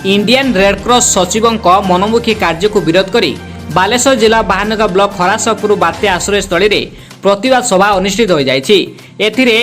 Indian red cross ସଚିବଙ୍କ ମନମୁଖୀ କାର୍ଯ୍ୟକୁ ବିରୋଧ କରି ବାଲେଶ୍ୱର ଜିଲ୍ଲା ବାହାନଗା ବ୍ଲକ ଖରାସପୁର ବାତ୍ୟା ଆଶ୍ରୟସ୍ଥଳୀରେ ପ୍ରତିବାଦ ସଭା ଅନୁଷ୍ଠିତ ହୋଇଯାଇଛି। ଏଥିରେ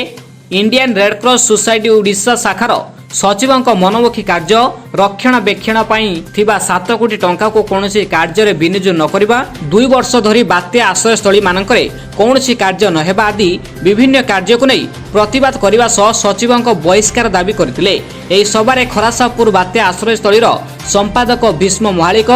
ଇଣ୍ଡିଆନ୍ ରେଡ୍କ୍ରସ୍ ସୋସାଇଟି ଓଡ଼ିଶା ଶାଖାର ସଚିବଙ୍କ ମନମୁଖୀ କାର୍ଯ୍ୟ, ରକ୍ଷଣାବେକ୍ଷଣ ପାଇଁ ଥିବା 7 କୋଟି ଟଙ୍କାକୁ କୌଣସି କାର୍ଯ୍ୟରେ ବିନିଯୋଗ ନ କରିବା, 2 ବର୍ଷ ଧରି ବାତ୍ୟା ଆଶ୍ରୟସ୍ଥଳୀମାନଙ୍କରେ କୌଣସି କାର୍ଯ୍ୟ ନ ହେବା ଆଦି ବିଭିନ୍ନ କାର୍ଯ୍ୟକୁ ନେଇ ପ୍ରତିବାଦ କରିବା ସହ ସଚିବଙ୍କ ବହିଷ୍କାର ଦାବି କରିଥିଲେ। ଏହି ସଭାରେ ଖରାସାପୁର ବାତ୍ୟା ଆଶ୍ରୟସ୍ଥଳୀର ସମ୍ପାଦକ ଭୀଷ୍ମ ମହାଳିକ,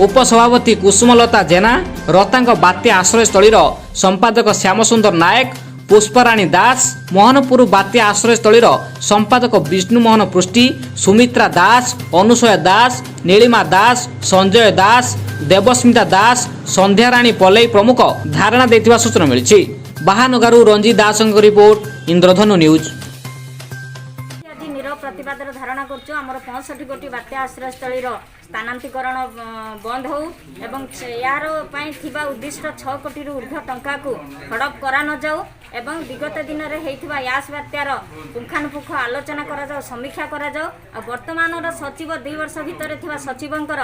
ଉପସଭାପତି କୁସୁମଲତା ଜେନା, ରତାଙ୍ଗ ବାତ୍ୟା ଆଶ୍ରୟସ୍ଥଳୀର ସମ୍ପାଦକ ଶ୍ୟାମସୁନ୍ଦର ନାୟକ, ପୁଷ୍ପରାଣୀ ଦାସ, ମୋହନପୁର ବାତ୍ୟା ଆଶ୍ରୟସ୍ଥଳୀର ସମ୍ପାଦକ ବିଷ୍ଣୁମୋହନ ପୃଷ୍ଟି, ସୁମିତ୍ରା ଦାସ, ଅନୁସୟା ଦାସ, ନୀଳିମା ଦାସ, ସଞ୍ଜୟ ଦାସ, ଦେବସ୍ମିତା ଦାସ, ସନ୍ଧ୍ୟାରାଣୀ ପଲେଇ ପ୍ରମୁଖ ଧାରଣା ଦେଇଥିବା ସୂଚନା ମିଳିଛି। ବାହାନଗାରୁ ରଞ୍ଜିତ ଦାସଙ୍କ ରିପୋର୍ଟ, ଇନ୍ଦ୍ରଧନୁ ନ୍ୟୁଜ୍। ଆଜି ନିରବ ପ୍ରତିବାଦର ଧାରଣା କରୁଛୁ। ଆମର 65 ଗୋଟି ବାତ୍ୟା ଆଶ୍ରୟସ୍ଥଳୀର ସ୍ଥାନାନ୍ତରୀକରଣ ବନ୍ଦ ହେଉ ଏବଂ ଏହାର ପାଇଁ ଥିବା ଉଦ୍ଦିଷ୍ଟ 6 କୋଟିରୁ ଉର୍ଦ୍ଧ୍ୱ ଟଙ୍କାକୁ ହଡ଼ପ କରା ନଯାଉ ଏବଂ ବିଗତ ଦିନରେ ହେଇଥିବା ୟାସ୍ ବାତ୍ୟାର ପୁଙ୍ଖାନୁପୁଙ୍ଖ ଆଲୋଚନା କରାଯାଉ, ସମୀକ୍ଷା କରାଯାଉ। ଆଉ ବର୍ତ୍ତମାନର ସଚିବ, 2 ବର୍ଷ ଭିତରେ ଥିବା ସଚିବଙ୍କର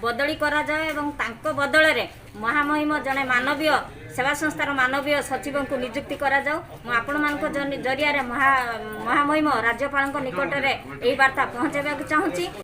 ବଦଳି କରାଯାଉ ଏବଂ ତାଙ୍କ ବଦଳରେ ମହାମହିମ ଜଣେ ମାନବୀୟ ସେବା ସଂସ୍ଥାର ମାନବୀୟ ସଚିବଙ୍କୁ ନିଯୁକ୍ତି କରାଯାଉ। ମୁଁ ଆପଣମାନଙ୍କ ଜରିଆରେ ମହାମହିମ ରାଜ୍ୟପାଳଙ୍କ ନିକଟରେ ଏହି ବାର୍ତ୍ତା ପହଞ୍ଚାଇବାକୁ ଚାହୁଁଛି।